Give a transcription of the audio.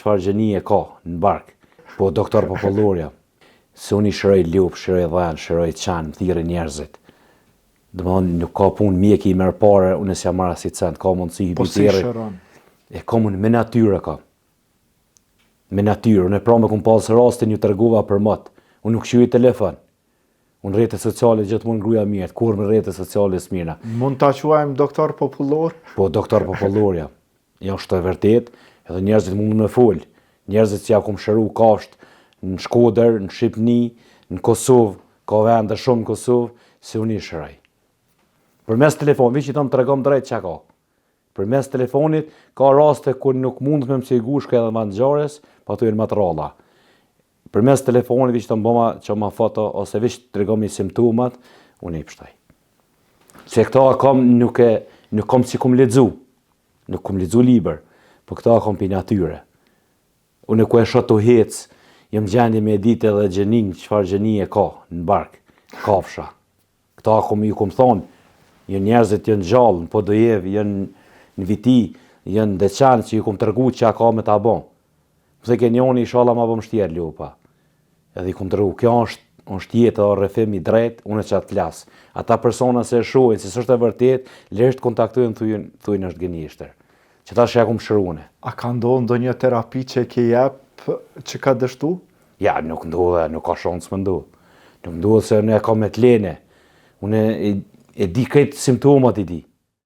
çfarë gjenie ka në bark. Po doktor popullor jam. Se unë i shëroj lopë, shëroj dhen, shëroj qen, më thirrin njerëzit. Domethënë nuk ka punë mjeki i merr pare, unë s'ja marr asnjë cent, ka mundësi Po si shëron? E kam unë me natyrë e kam. Me natyrë, unë e pramë kum pas rastin ju tregova për mot. Unë nuk kqyri telefon. Unë rrjetet sociale gjithmonë gruaja mirë, kurrë me rrjetet sociale s'mirrna. Mund ta quajmë doktor popullor? Po doktor popullor jam. Jo është e vërtet, edhe njerëzit mundën me fol. Njerëzit që ja kum shëru kafsht në Shkodër, në Shqipni, në Kosovë, ka vende shumë në Kosovë, se unë i shëroj. Përmes telefonit, veç i thom tregom drejt çka ka. Përmes telefonit, ka raste kur nuk mundet me më tregu shkoj edhe në ngjarjes, po ato janë më të rralla. Përmes telefonit veç të bëma çoma foto ose veç tregomi simptomat, unë i pshtoj. Se këto e kam nuk e nuk kam si kum lexu. Nuk kum lexu libër, po këto e kam pi natyre. Unë ku e shoh tu hec, jam gjendje me e ditë edhe gjenin, çfarë gjenie ka në bark, kafsha. Këta kum ju kum thonë, janë njerëzit janë gjallë, në Podujevë, janë në Viti, janë në Deçan, që ju kum tregu çka ka me ta bo. Më thojke njoni, ishalla ma bë mështjerë lopa. Edhe i kum tregu, kjo është, është jetë dhe rrëfim i drejt, unë që atë flas. Ata persona se e shohin, se s'është e vërtet, lirisht kontaktojnë, thujnë, thujnë është gënjeshtër. Që tash ja kum shëru une. A ka ndodhë ndonjë terapi që e ke jep që ka dështu? Ja, nuk ndodhe, nuk ka shansë me ndodhë. Nuk ndodhe se unë e kam me t'lene. Unë e, e di krejt simptomat i di.